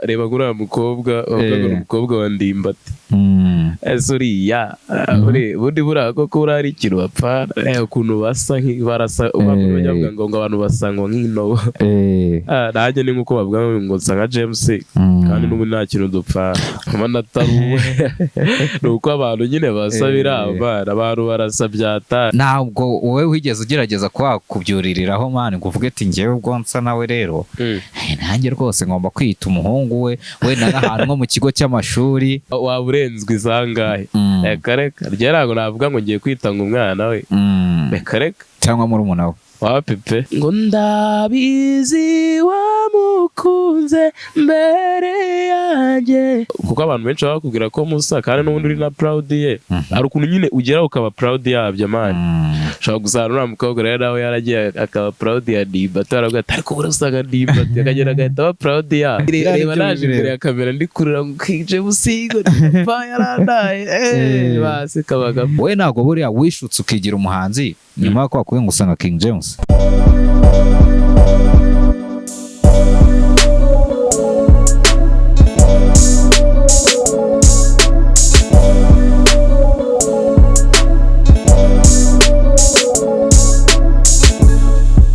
Reba nk'uriya mukobwa bavuga ngo ni umukobwa wa Ndimbati. Ese uriya ubundi buriya koko buriya ari ikintu bapfana? Reba ukuntu basa, barasa, bajya bavuga ngo abantu basa ngo nk'intobo. Nanjye ni nk'uko bavuga ngo nsa nka James, kandi n'ubu nta kintu dupfana, mbona atari uwe, ni uko abantu nyine basa. Birabana, abantu barasa byatari. Ntabwo wowe wigeze ugerageza kuba wakubyuririraho, man, ngo uvuge ati: "Njyewe ubwo nsa nawe rero, nanjye rwose ngomba kwita umuhungu we," wenda n'ahantu nko mu kigo cy'amashuri? Waba urenzwe izangahe? Reka reka, rya ntabwo navuga ngo ngiye kwita ngo umwana we. Reka reka. Cyangwa murumuna we? Wapi pe. Ngo ndabizi wamukunze mbere yanjye, kuko abantu benshi baba bakubwira ko musa, kandi n'ubundi uri na proud ye. Hari ukuntu nyine ugera ukaba proud yabyo, man. Ushobora gusanga uriya mukobwa rero nawe yaragiye akaba proud ya Ndimbati, aravuga ati: "Ariko buriya usanga Ndimbati," akagenda agahita aba proud ya. Biriya Reba, nibyo naje bireba. imbere ya kamera ndi kurira ngo kije busigo papa yarandaye, basi kabaga. Wowe ntabwo buriya wishutse ukigira umuhanzi nyuma y'uko wakubwiye ngo usanga King James?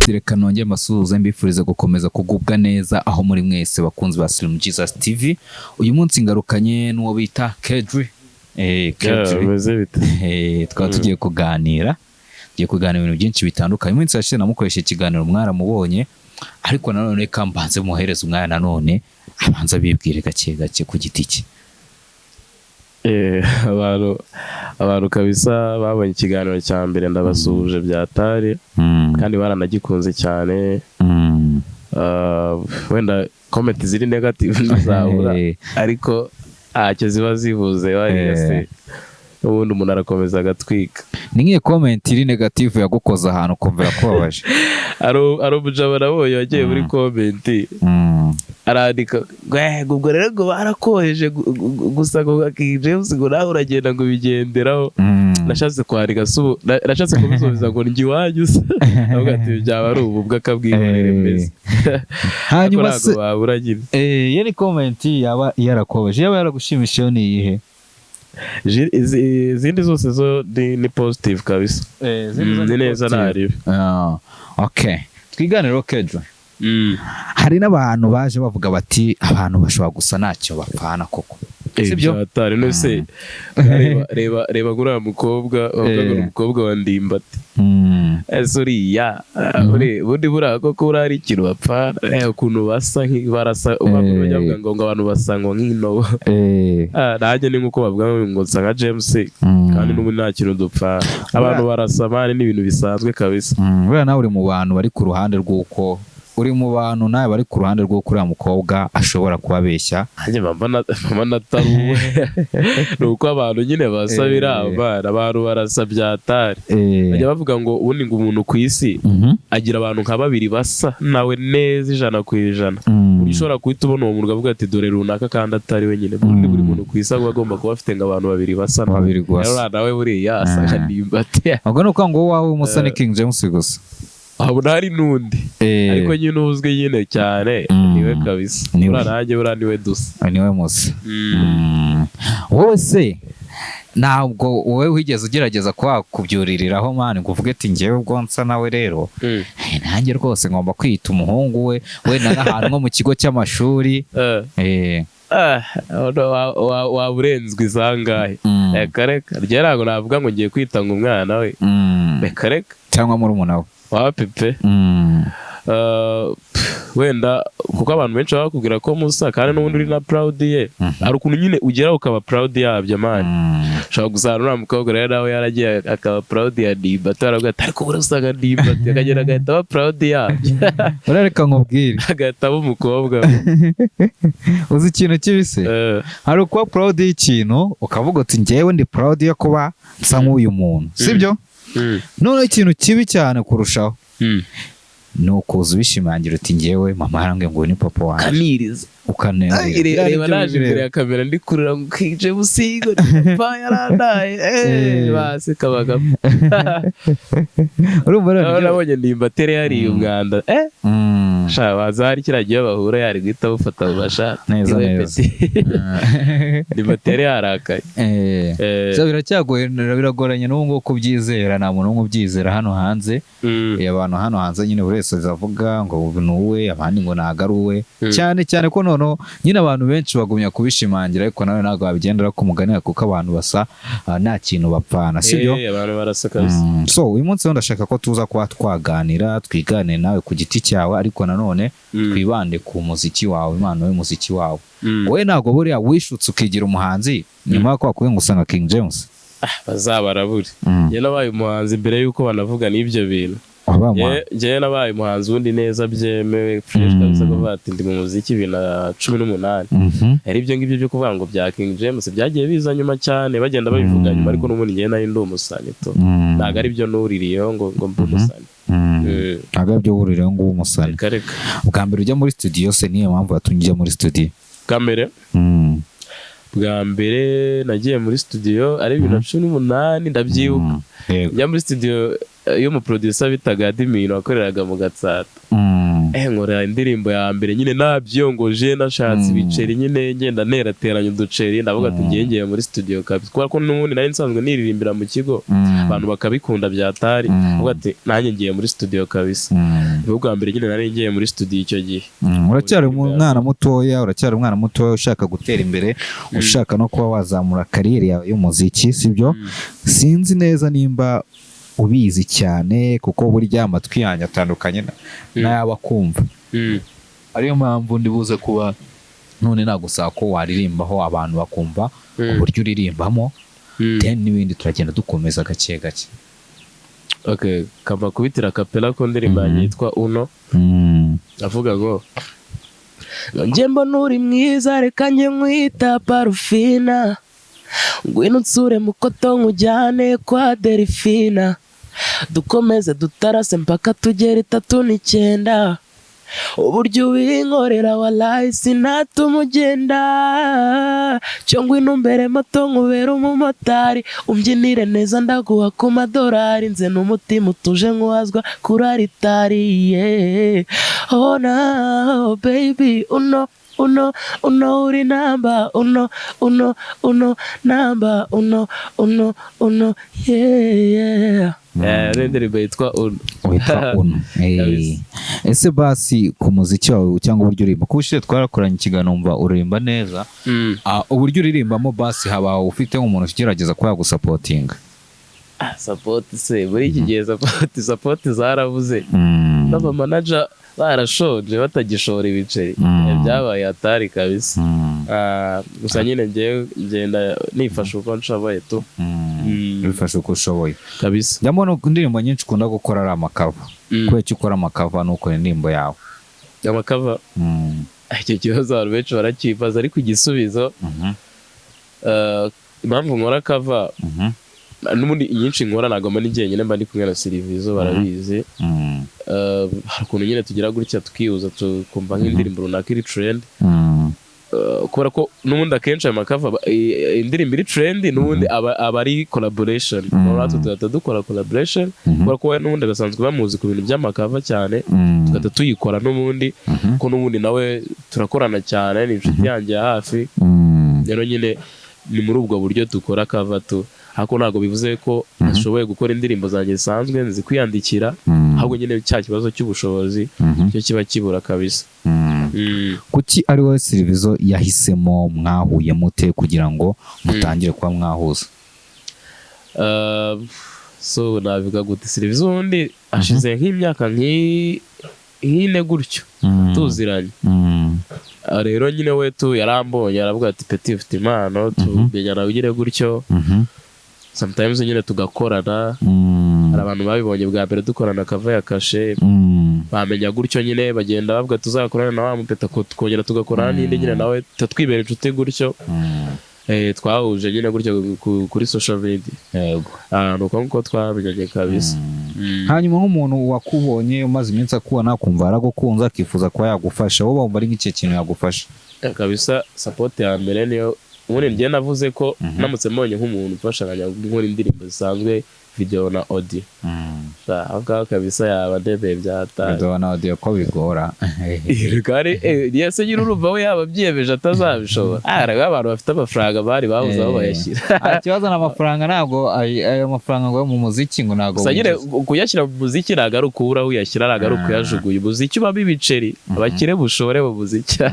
Reka nongere mbasuhuze, mbifuriza gukomeza kugubwa neza aho muri mwese, bakunzi ba Slim Jesus TV. Uyu munsi ngarukanye n'uwo bita Kedri. Kedri. Bimeze bite? Tukaba tugiye kuganira ibintu byinshi bitandukanye. Mu minsi yashize namukoresha ikiganiro, mwaramubonye, ariko nanone reka mbanze muhereze umwanya nanone abanza bibwire gake gake ku giti cye. Abantu kabisa babonye ikiganiro cya mbere, ndabasuhuje byatari, kandi baranagikunze cyane. Wenda comment ziri negative ntizabura, ariko ntacyo ziba zivuze bariya se, ubundi umuntu arakomeza agatwika. Ni nk'iyo comment iri negative yagukoze ahantu ukumva irakubabaje? Hari umujama nabonye wagiye muri comment, arandika ngo: "Eh, ubwo rero ngo barakoheje gusa ngo King James, ngo nawe uragenda ngo ubigenderaho." Nashatse kwandika nashatse kubisubiza ngo njye iwanyu se, avuga ati byaba ari ububwa akabwihorera mbese. Hanyuma ariko se ntabwo babura nyine. Iyo ni comment yaba yarakubabaje, yaba yaragushimishije yo ni iyihe? Izindi zose zo ni positive kabisa. Ni neza, ntaribi. Ah, okay, twiganireho Kedro. Hari n'abantu baje bavuga bati abantu bashobora gusa ntacyo bapfana koko, sibyo? Byatari none se, reba reba reba nk'uriya mukobwa bavuga ngo ni umukobwa wa Ndimbati. Ese uriya ubundi buriya koko buriya ari ikintu bapfana? Reba ukuntu basa, barasa, bajya bavuga ngo abantu basa ngo nk'intobo. Nanjye ni nk'uko bavuga ngo nsa nka James, kandi n'ubu nta kintu dupfana, abantu barasa, man, ni ibintu bisanzwe kabisa. Buriya nawe uri mu bantu bari ku ruhande rw'uko uri mu bantu nawe bari ku ruhande rw'uko uriya mukobwa ashobora kubabeshya? Nanjye mba atari uwe, ni uko abantu nyine basa. Birabana, abantu barasa byatari. Bajya bavuga ngo ubundi ngo umuntu ku isi agira abantu nka babiri basa nawe neza 100%. Uburyo ushobora guhita ubona uwo muntu ukavuga ati dore runaka, kandi atari we nyine. Ubundi buri muntu ku isi aba agomba kuba afite ngo abantu babiri basa nawe. Babiri gusa. Rero uriya nawe buriya asa nka Ndimbati. Ubwo ni ukuvuga ngo wowe musa ni King James gusa? Habona hari n'undi, ariko nyine uzwi nyine cyane niwe kabisa. Niwe. Buriya nanjye buriya niwe dusa. Niwe musa. Wowe se ntabwo wowe wigeze ugerageza kuba wakubyuririraho, man, ngo uvuge ati: "Njyewe ubwo nsa nawe rero, nanjye rwose ngomba kwita umuhungu we," wenda n'ahantu nko mu kigo cy'amashuri? Waba urenzwe izangahe? Reka reka, rya ntabwo navuga ngo ngiye kwita ngo umwana we. Reka reka. Cyangwa murumuna we? Wapi pe. Wenda kuko abantu benshi baba bakubwira ko musa, kandi n'ubundi uri na proud ye. Hari ukuntu nyine ugera ukaba proud yabyo, man. Ushobora gusanga uriya mukobwa rero nawe yaragiye akaba proud ya Ndimbati, aravuga ati ariko buriya usanga Ndimbati, akagenda agahita aba proud yabyo. Buriya reka nkubwire. Agahita aba umukobwa we. Uzi ikintu kibi se? Hari ukuba proud y'ikintu ukavuga uti njyewe ndi proud yo kuba nsa nk'uyu muntu, sibyo? Noneho ikintu kibi cyane kurushaho ni ukuza ubishimangira uti njyewe mama yarambwiye ngo uyu ni papa wanjye. Kaniriza. Ukanezerwa. Reba, naje imbere ya kamera ndi kurira ngo kije busigo papa yarandaye, basi kabagamo. Urumva rero Naho nabonye Ndimbati yari yariye umwanda. Sha, waza hari kiriya gihe bahura yari guhita bufata mu mashati. Neza, Iwe neza. Petit. Ndimbati yari yarakaye. So biracyagoye, biragoranye n'ubu ngubu kubyizera, nta muntu n'umwe ubyizera hano hanze. Abantu hano hanze nyine buri wese azavuga ngo ubu ni uwe, abandi ngo ntabwo ari uwe. Cyane cyane ko noneho nyine abantu benshi bagumya kubishimangira, ariko nawe ntabwo wabigendera ku mugani, kuko abantu basa nta kintu bapfana, sibyo? Abantu barasa kabisa. So uyu munsi rero ndashaka ko tuza kuba twaganira, twiganire nawe ku giti cyawe, ariko nanone twibande ku muziki wawe, impano y'umuziki wawe. Wowe ntabwo buriya wishutse ukigira umuhanzi nyuma y'uko wakubwiye ngo usanga King James? Bazabarabure. Njye nabaye umuhanzi mbere y'uko banavuga n'ibyo bintu. Wabaye umuhanzi? Njyewe nabaye umuhanzi ubundi neza byemewe, fresh kabisa, kuvuga ati ndi mu muziki 2018. Hari ibyo ngibyo byo kuvuga ngo bya King James byagiye biza nyuma cyane, bagenda babivuga nyuma, ariko n'ubundi njyewe nari ndi umusani tu. Ntabwo ari byo nuririyeho ngo mbe umusani. Ntabwo ari byo wuririyeho ngo ube umusani? Reka reka. Bwa mbere ujya muri studio se, niyo mpamvu yatumye ujya muri studio? Bwa mbere, bwa mbere nagiye muri studio ari 2018, ndabyibuka. Njya muri studio y'umuproducer bitaga Admin wakoreraga mu Gatsata. Nkora indirimbo ya mbere nyine nabyiyongoje, nashatse ibiceri nyine, ngenda nterateranya uduceri, ndavuga ati ngiye ngiye muri studio kabisa, kubera ko n'ubundi nari nsanzwe niririmbira mu kigo, abantu bakabikunda byatari. Ndavuga ati nanjye ngiye muri studio kabisa. Nibwo bwa mbere nyine nari ngiye muri studio icyo gihe. Uracyari umwana mutoya, uracyari umwana mutoya ushaka gutera imbere, ushaka no kuba wazamura career yawe y'umuziki, sibyo? Sinzi neza nimba ubizi cyane, kuko burya amatwi yanjye atandukanye n'ay'abakumva, ariyo mpamvu ndi buze kuba none nagusaba ko waririmbaho abantu bakumva uburyo uririmbamo, then n'ibindi turagenda dukomeza gake gake. Okay, kava kubitira a cappella ku ndirimbo yanjye yitwa Uno. Avuga ngo: "Njye mbona uri mwiza, reka njye nkwita Parufina, ngwino unsure mukoto nkujyane kwa Delfina, dukomeze dutarase mpaka tugere 39, uburyo ubinkorera walayi sinatuma ugenda, cyo ngwino umbere moto nkubere umumotari, umbyinire neza ndaguha ku madorari, nze n'umutima utuje nkuhazwa kuri aritari, yeah. Oh no baby, uno uno uno, uri number uno uno uno, number uno uno uno, yeah." N'indirimbo yitwa Uno. Witwa Uno. Kabisa. Ese basi ku muziki wawe cyangwa uburyo uririmba, kuko ushize twarakoranye ikiganiro wumva uririmba neza. Uburyo uririmbamo basi, haba ufite nk'umuntu ugerageza kuba yagusupportinga? Support se, muri iki gihe support zarabuze, n'abamanager barashonje, batagishora ibiceri. Byabaye hatari kabisa. Gusa nyine ngewe ngenda nifasha uko nshoboye tu. Bifashe uko ushoboye. Kabisa. Njya mbona indirimbo nyinshi ukunda gukora ari amacover. Kubera icyo ukora amacover nukora indirimbo yawe? Amacover? Icyo kibazo abantu benshi barakibaza, ariko igisubizo, impamvu nkora cover, n'ubundi inyinshi nkora ntabwo mba ndi jyenyine, mba ndi kumwe na Serivizo, barabizi. Hari ukuntu nyine tugira gutya tukihuza, tukumva nk'indirimbo runaka iri trend. Kubera ko n'ubundi akenshi ayo macover indirimbo iri trend n'ubundi aba ari collaboration. Natwe tugahita dukora collaboration, kubera ko we n'ubundi basanzwe bamuzi ku bintu by'amacover cyane, tugahita tuyikora n'ubundi, ko n'ubundi nawe turakorana cyane, ni inshuti yanjye ya hafi. Rero nyine ni muri ubwo buryo dukora cover tu, ariko ntabwo bivuze ko ashoboye gukora indirimbo zanjye zisanzwe, nzi kwiyandikira, ahubwo nyine cya kibazo cy'ubushobozi cyo kiba kibura kabisa. Kuki ari wowe Serivizo yahisemo? Mwahuye mute kugira ngo mutangire kuba mwahuza? So nabivuga gute, Serivizo ubundi hashize nk'imyaka nk'ine gutyo tuziranye. Rero nyine we tu yarambonye aravuga ati: "Petit, ufite impano," tumenyana ugire gutyo. Sometimes nyine tugakorana. Hari abantu babibonye bwa mbere dukorana cover ya Kashe, bamenya gutyo nyine, bagenda bavuga tuzakorana na wa mupeta, tukongera tugakorana n'indi nyine nawe twibera inshuti gutyo. Twahuje nyine gutyo kuri social media. Ni uko nguko twamenyanye kabisa. Hanyuma nk'umuntu wakubonye, umaze iminsi akubona, akumva aragukunze, akifuza kuba yagufasha, wowe wumva ari nk'ikihe kintu yagufasha? Kabisa, support ya mbere niyo ubundi njye navuze ko namutse mbonye nk'umuntu umfasha nkajya nkora indirimbo zisanzwe. Video na audio. Aho ngaho kabisa yaba ndebeye byataye. Video na audio ko bigora. Kari yese nyine urumva we yaba abyiyemeje atazabishobora. Hariho abantu bafite amafaranga bari babuze aho bayashyira. Ikibazo ni amafaranga, ntabwo ayo mafaranga ngo yo mu muziki ngo ntabwo Gusa nyine winjiza. Kuyashyira mu muziki ntabwo ari ukubura aho uyashyira, ntabwo ari ukuyajugunya. Umuziki ubamo ibiceri, abakire bushore mu muziki.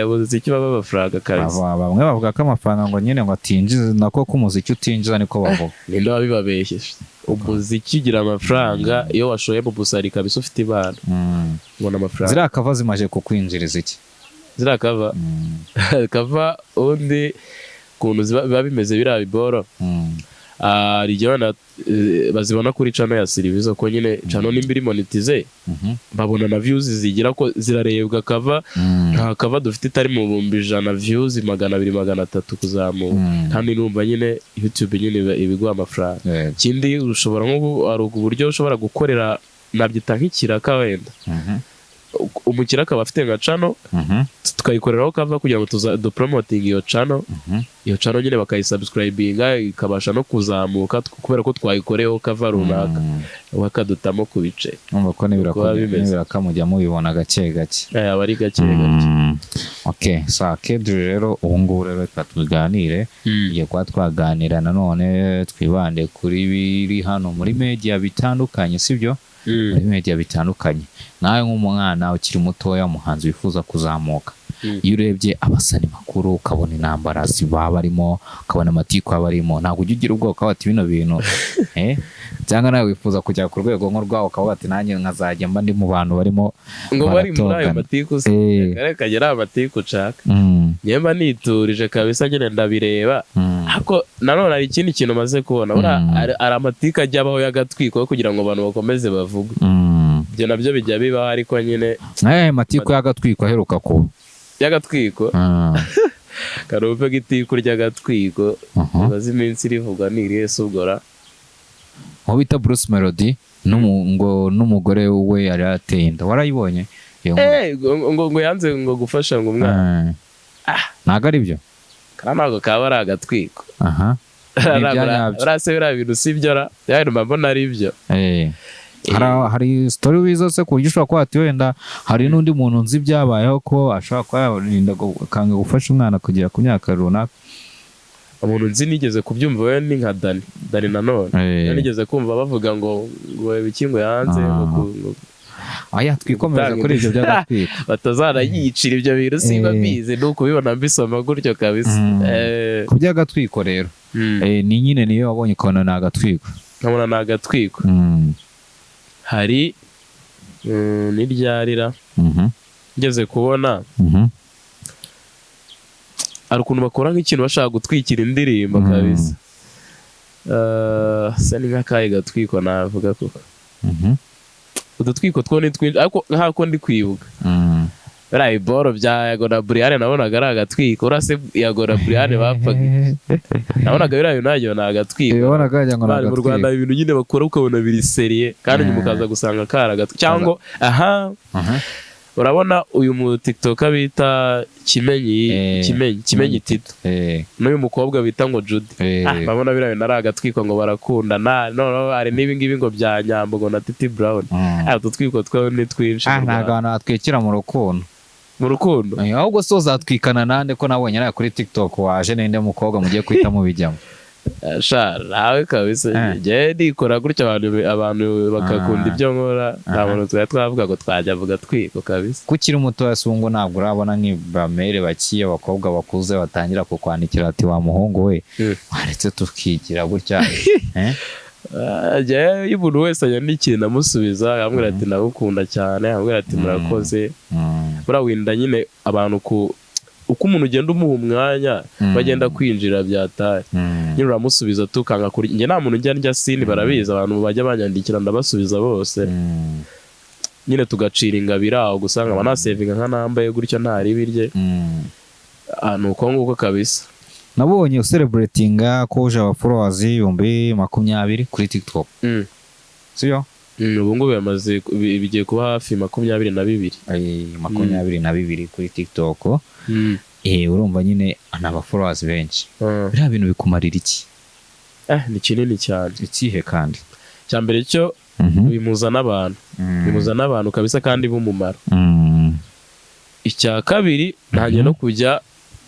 Umuziki ubamo amafaranga kabisa. Bamwe bavuga ko amafaranga ngo nyine ngo atinjiza, nako ko umuziki utinjiza, niko bavuga. Ninde wabibabesheje? Umuziki ugira amafaranga iyo washoye mu busari kabisa, ufite impano ubona amafaranga. Ziriya cover zimaze kukwinjiriza iki? Ziriya cover? Cover ubundi ukuntu biba bimeze, biriya biboro, hari igihe wenda bazibona kuri channel ya Silvizo, ko nyine channel nimba iri monetize, babona na views zigira ko zirarebwa cover. Nta cover dufite itari mu 100,000 views, 200, 300 kuzamuka. Kandi numva nyine YouTube nyine ibiguha amafaranga. Ikindi ushobora nko hari uburyo ushobora gukorera, nabyita nk'ikiraka wenda, umukiriya akaba afite nka channel, tukayikoreraho cover kugira ngo dupromoting iyo channel. Iyo channel nyine bakayisubscribinga, ikabasha no kuzamuka kubera ko twayikoreyeho cover runaka, bakadutamo ku bice. Numva ko Uko biba bimeze. N'ibiraka mujya mubibona gake gake. Aba ari gake gake. Ok, sa Kedri rero, ubu ngubu rero reka tuganire. Tugiye kuba twaganira nanone twibande kuri biri hano muri media bitandukanye, sibyo? Muri media bitandukanye, nawe nk'umwana ukiri mutoya, umuhanzi wifuza kuzamuka, iyo urebye abasani bakuru ukabona intambara baba barimo, ukabona amatiku aba arimo, ntabwo ujya ugira ubwoba ukavuga ati bino bintu, cyangwa nawe wifuza kujya ku rwego nk'urwabo ukavuga ati nanjye nkazajya mba ndi mu bantu barimo Ngo bari muri ayo baratongana. matiku se? Kare kagera amatiku nshaka, njyewe mba niturije kabisa, nyine ndabireba. Ariko nanone hari ikindi kintu maze kubona buriya, hari amatiku ajya abaho y'agatwiko kugira ngo abantu bakomeze bavuge. Ibyo nabyo bijya bibaho, ariko nyine Matiku y'agatwiko aheruka kuba? Y'agatwiko, karumve k'itiku ry'agatwiko imaze iminsi rivugwa ni irihe se ubwo ra? Uwo bita Bruce Melody ngo n'umugore we yari yateye inda, warayibonye iyo nkuru? Ngo yanze ngo gufasha ngo umwana. Ntabwo ari byo. Kariya ntabwo kaba ari agatwiko. Aha ni ibya nyabyo. Uriya se biriya bintu si byo ra? Ya bintu mba mbona ari byo. Hari story wizo se ku buryo ushobora kuba ati wenda hari n'undi muntu nzi byabayeho ko ashobora kuba yarinda akanga gufasha umwana kugera ku myaka runaka? Umuntu nzi nigeze kubyumva we ni nka Dani Dani nanone. Nigeze kumva bavuga ngo ibiki ngo yanze ngo Aya, twikomereze gutanga kuri ibyo by'agatwiko. Batazanayicira ibyo bintu, simba mbizi, ni ukubibona mbisoma gutyo kabisa. Ku by'agatwiko rero, ni nyine niyo wabonye ukabona ni agatwiko? Nkabona ni agatwiko. Hari n'iryarira ngeze kubona, hari ukuntu bakora nk'ikintu bashaka gutwikira indirimbo kabisa. Se ni nk'akahe gatwiko navuga koko? Udutwiko two ni twinshi, ariko nk'ako ndi kwibuka, biriya iboro bya Yago na Brian nabonaga ari agatwiko. Urase Yago na Brian bapfaga iki? Nabonaga biriya bintu nagira ni agatwiko. Wabonaga wagira ngo ni Bari mu Rwanda, agatwiko. ibintu nyine bakora ukabona biri sérieux, kandi nyuma ukaza gusanga kari agatwiko. Cyangwa aha, urabona uyu mu TikToker bita Kimenyi, Kimenyi Tito, n'uyu mukobwa bita ngo Judy. Babona biriya bintu ari agatwiko ngo barakundana. Noneho hari n'ibi ngibi ngo bya Nyambo ngo na Titi Brown. Utu twiko two ni twinshi mu Ntabwo Rwanda. abantu batwikira mu rukundo. Mu rukundo. Ahubwo se uzatwikana nande, ko nabonye nawe kuri TikTok waje? Ninde mukobwa mugiye guhita mubijyamo? Sha nawe kabisa, njyewe nikora gutya, abantu bakakunda ibyo nkora. Nta muntu twari twavuga ngo twajya vuga twiko kabisa. Ko ukiri mutoya se, ngo ntabwo urabona nk'ibamere bakiye, abakobwa bakuze batangira kukwandikira ati wa muhungu we, waretse tukigira gutya, eh? Njyewe iyo umuntu wese anyandikiye ndamusubiza, akambwira ati ndagukunda cyane, akambwira ati murakoze. Buriya winda nyine abantu ku uko umuntu ugenda umuha umwanya, bagenda kwinjira byataye. Nyine uramusubiza tukanga kurya. Njye nta muntu njya ndya seen, barabizi abantu bajya banyandikira, ndabasubiza bose. Nyine tugacira ingabire aho gusa, nkaba nasevinga nka nambaye gutyo nta ribi rye. Ni uko nguko kabisa. Nabonye ucelebratinga ko uje aba followers 20,000 kuri TikTok, sibyo? Ubu ngubu bimaze bigiye kuba hafi 22. 22 kuri TikTok. Urumva nyine ni aba followers benshi. Biriya bintu bikumarira iki? Ni kinini cyane. Ikihe kandi? Cya mbere cyo, bimuza n'abantu, bimuza n'abantu kabisa kandi b'umumaro. Icya kabiri, ntangiye no kujya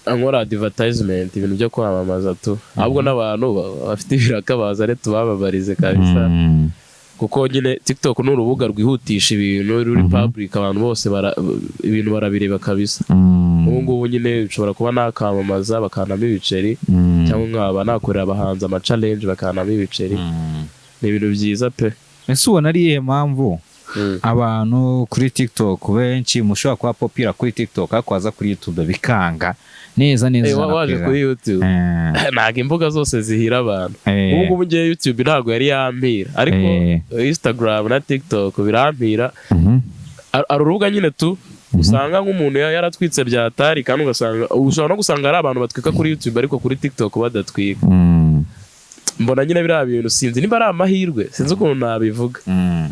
nkora advertisement, ibintu byo kwamamaza tu, ahubwo n'abantu bafite ibiraka baza ari tubamamarize kabisa, kuko nyine TikTok ni urubuga rwihutisha ibintu, ruri public, abantu bose ibintu barabireba kabisa. Ubu ngubu nyine nshobora kuba nakamamaza bakanamo ibiceri, cyangwa nkaba nakorera abahanzi ama challenge bakanamo ibiceri. Ni ibintu byiza pe. Ese ubona ari iyihe mpamvu abantu kuri TikTok benshi mushobora kuba popular kuri TikTok, ariko waza kuri YouTube bikanga neza neza Waje 100%? Kuri YouTube ntabwo imbuga zose zihira abantu. Ubu ngubu ngewe YouTube ntabwo yari yampira, ariko Instagram na TikTok birampira. Hari urubuga nyine tu usanga nk'umuntu yaratwitse byatari, kandi ugasanga ushobora no gusanga hari abantu batwika kuri YouTube ariko kuri TikTok badatwika. Mbona nyine biriya bintu, sinzi niba ari amahirwe, sinzi ukuntu nabivuga,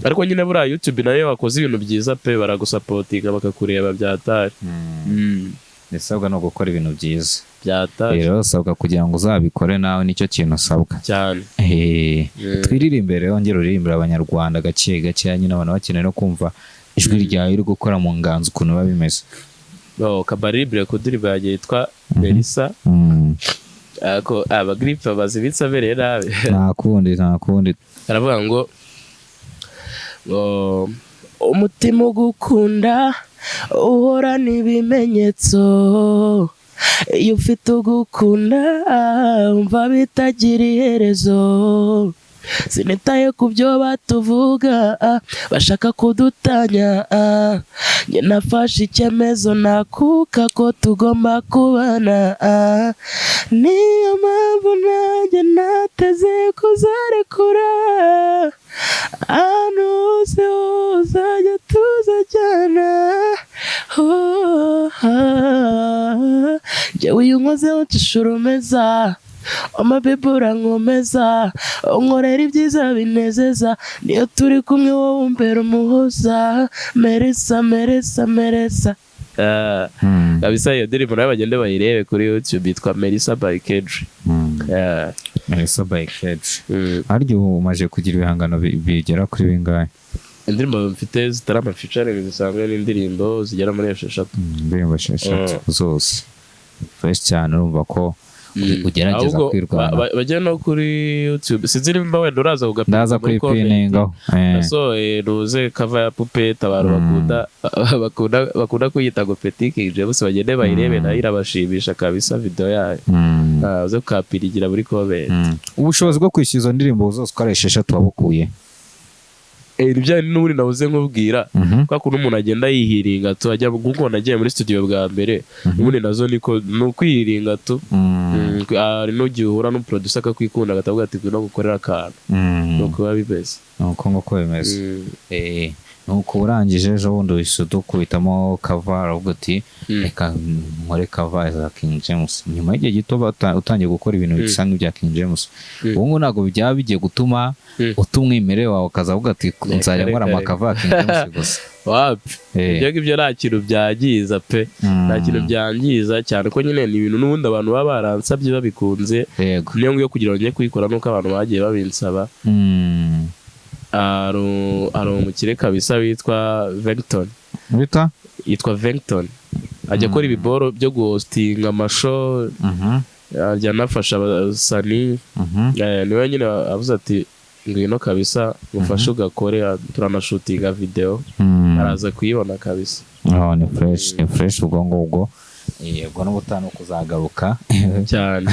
ariko nyine buriya YouTube nayo wakoze ibintu byiza pe, baragusupportinga, bakakureba byatari. Isabwa no gukora ibintu byiza. Byatari. Rero usabwa kugira ngo uzabikore nawe, nicyo kintu usabwa. Cyane. Twiririmbire rero, wongere uririmbire Abanyarwanda gake gake nyine, abantu bakeneye no kumva ijwi ryawe uri gukora mu nganzo ukuntu biba bimeze. Oh, kabaribire ku ndirimbo yanjye yitwa Melissa. Ako abagripe bazibitse abereye nabi. Nta kundi, nta kundi. Aravuga ngo umutima ugukunda uhorana ibimenyetso, iyo ufite ugukunda wumva bitagira iherezo. Sinitaye ku byo batuvuga, bashaka kudutanya. Njye nafashe icyemezo nakuka ko tugomba kubana. Niyo mpamvu nanjye nateze kuzarekura, ahantu hose uzajya tuzajyana. Oh, ah. Njyewe iyo unkozeho nshishura urumeza, amabibi urankomeza, unkorera ibyiza binezeza, niyo turi kumwe wowe umbera umuhoza. Melissa, Melissa, Melissa. Kabisa iyo ndirimbo nayo bagende bayirebe kuri YouTube, yitwa Melissa by Kedri. Yeah. Melissa by Kedri. Harya ubu umaze kugira ibihangano bigera kuri bingahe? Indirimbo mfite zitari ama featuring zisanzwe n'indirimbo zigera muri 6. Indirimbo 6 zose fresh cyane, urumva ko ugerageza Ahubwo kwirwanaho. Bajye no kuri YouTube, sinzi nimba wenda uraza kugapinga Ndaza muri comment. kuyipiningaho. Nasohoye ruze cover ya Pupete, abantu bakunda kuyita ngo Petit King James, bagende bayirebe, nayo irabashimisha kabisa, video yayo. Ah, uze kukapirigira muri comment. Ubushobozi bwo kwishyura izo ndirimbo zose uko ari 6 wabukuye? Ibyo n'ubundi nabuze nkubwira, kwa kuntu umuntu agenda yihiringa tu, ajya nkuko nagiye muri studio bwa mbere, ubundi nazo niko ni ukwihiringa tu. Hari n'igihe uhura n'umuproducer akakwikunda, agatavuga ati ngwino gukorera akantu. Nuko biba bimeze. Nuko nguko bimeze. Nuko urangije ejo bundi uhise udukubitamo cover, aravuga uti reka nkore cover za King James, nyuma y'igihe gito utangiye gukora ibintu bisa nk'ibya King James. Ubu ngubu ntabwo byaba bigiye gutuma uta umwimerere wawe, ukazavuga ati nzajya nkora Reka, ama cover ya King James gusa? Wapi. Ibyo ngibyo nta kintu byangiza pe, nta kintu byangiza cyane, ko nyine ni ibintu n'ubundi abantu baba baransabye babikunze. Niyo ngiyo kugira ngo njye kuyikora nuko abantu bagiye babinsaba. Hari umukire kabisa witwa Vecton. Wita? Yitwa Vecton, ajya akora ibiboro byo guhostinga ama show, ajya anafasha abasani. Niwe nyine avuze ati ngwino kabisa ngufashe ugakore, turanashutinga video. Araza kuyibona kabisa. Oh, ni fresh, ni fresh. Ubwo ngubwo yego, n'ubutaha ni ukuzagaruka cyane.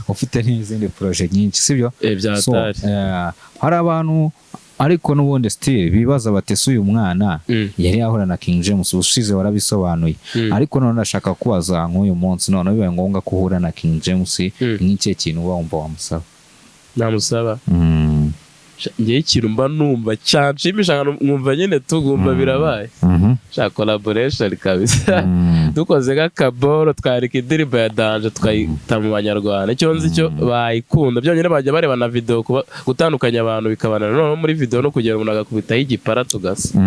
Ufite n'izindi projet nyinshi, sibyo? Bya So, tari. hari abantu ariko n'ubundi still bibaza bati ese uyu mwana yari yahura na King James? Ubushize warabisobanuye, ariko none ndashaka kubaza nk'uyu munsi none bibaye ngombwa ko uhura na King James, nk'ikihe kintu uba wumva wamusaba? Namusaba Njyewe ikintu mba numva cyanshimisha, nkumva nyine tugumva birabaye, sha, collaboration kabisa. Dukoze nk'akaboro, twarika indirimbo ya danger, tukayita mu Banyarwanda. Icyo nzi cyo bayikunda byonyine, bajya bareba na video, kuba gutandukanya abantu bikabanana. Noneho muri video no kugera umuntu agakubitaho igipara tugasa,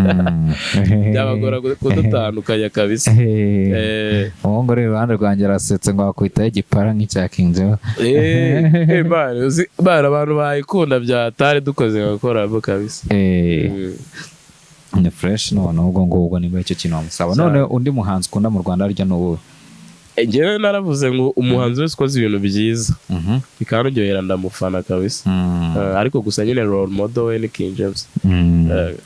byabagora kudutandukanya kabisa. Umuhungu uri iruhande rwanjye arasetse ngo wakwitaho igipara nk'icya King James. Man, man, abantu bayikunda byatari dukoze nka collabo kabisa. Ni fresh. None ubwo ngubwo niba icyo kintu wamusaba, none undi muhanzi ukunda mu Rwanda harya ni uwuhe? Njyewe naravuze ngo umuhanzi wese ukoze ibintu byiza bikanaryohera ndamufana kabisa. Ariko gusa nyine role model we ni King James.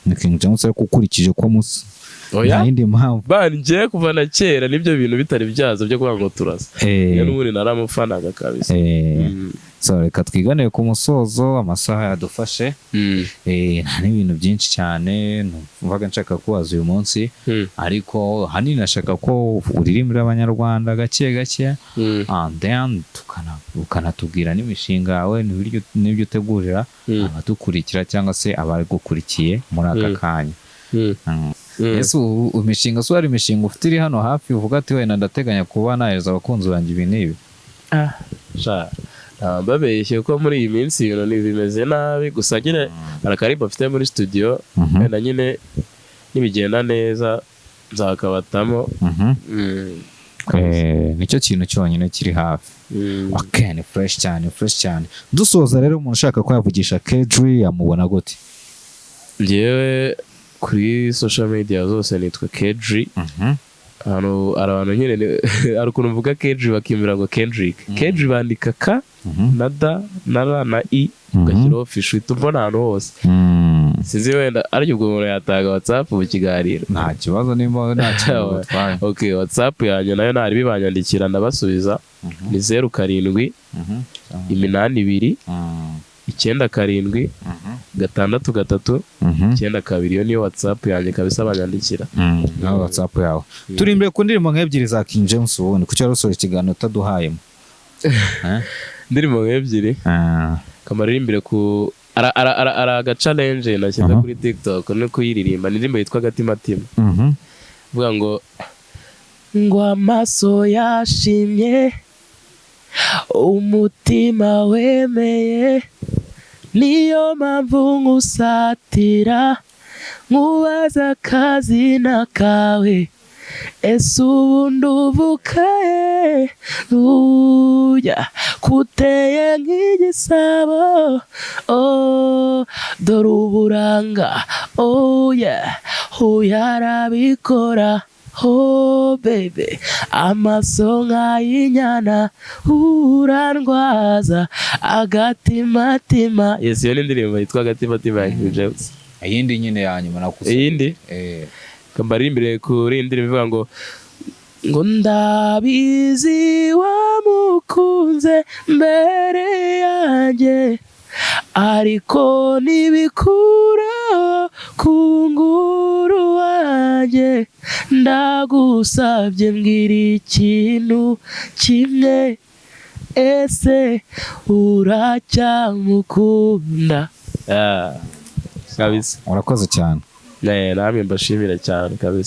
Ni King James, ariko ukurikije ko musa, Oya. nta yindi mpamvu? Bani, njyewe kuva na kera nibyo bintu bitari byaza byo kuvuga ngo turasa, njye n'ubundi naramufanaga kabisa. So reka twiganire ku musozo, amasaha yadufashe. Nta n'ibintu byinshi cyane numvaga nshaka kubaza uyu munsi, ariko ahanini nashaka ko uririmbira Abanyarwanda gake gake, and then ukanatubwira n'imishinga yawe n'ibyo utegurira abadukurikira cyangwa se abagukurikiye muri aka kanya. Ese ubu imishinga, se hari imishinga ufite iri hano hafi uvuga ati wenda ndateganya kuba nahereza abakunzi banjye ibi n'ibi? Sha, mbabeshye ko muri iyi minsi ibintu bimeze nabi. Gusa nyine hari akarimbo mfite muri studio, wenda nyine nibigenda neza nzakabatamo. Nicyo kintu cyonyine kiri hafi? Okay, ni fresh cyane, fresh cyane. Dusoza rero, umuntu ushaka ko yavugisha Kedri yamubona gute? Njyewe kuri social media zose nitwa Kedri. Ahantu hari abantu nyine hari ukuntu mvuga Kedri bakimira ngo Kendrick. Kedri bandika K na D na R na I, ugashyiraho official, uhita umbona ahantu hose. Sinzi wenda ariko ubwo umuntu yatanga WhatsApp mu kiganiro? Nta kibazo, nimba nta kintu butwaye. Okay, WhatsApp yanjye nayo ntari bibanyandikira ndabasubiza. Ni 07 82 97 63 92. Iyo niyo WhatsApp yanjye kabisa, banyandikira. Nawe WhatsApp yawe. Turi imbere ku ndirimbo nk'ebyiri za King James ubundi, kuki wari usoje ikiganiro utaduhayemo? Eh? Indirimbo nk'ebyiri? Ah. Kamaririmbire ku ara aga challenge nashyize kuri TikTok no kuyiririmba. Ni indirimbo yitwa Gatimatima, vuga ngo amaso yashimye, umutima wemeye, niyo mpamvu nkusatira nkubaza akazina kawe. Ese ubu nduvuka he? Ujya kuteye nk'igisabo, oh, dore uburanga, oh yeah, uyu arabikora. Oh baby, amaso nk'ay'inyana, urandwaza agatimatima. Yes, iyo ni indirimbo yitwa Agatimatima ya King James. Iyindi nyine ya nyuma nakusabye. Iyindi? Eh. Kambaririmbire kuri iyi ndirimbo ivuga ngo ndabizi wamukunze mbere yanjye, ariko ntibikura ku nguru wanjye. Ndagusabye mbwira ikintu kimwe, ese uracyamukunda? Ah, kabisa. Urakoze cyane. Namwe mbashimira cyane kabisa.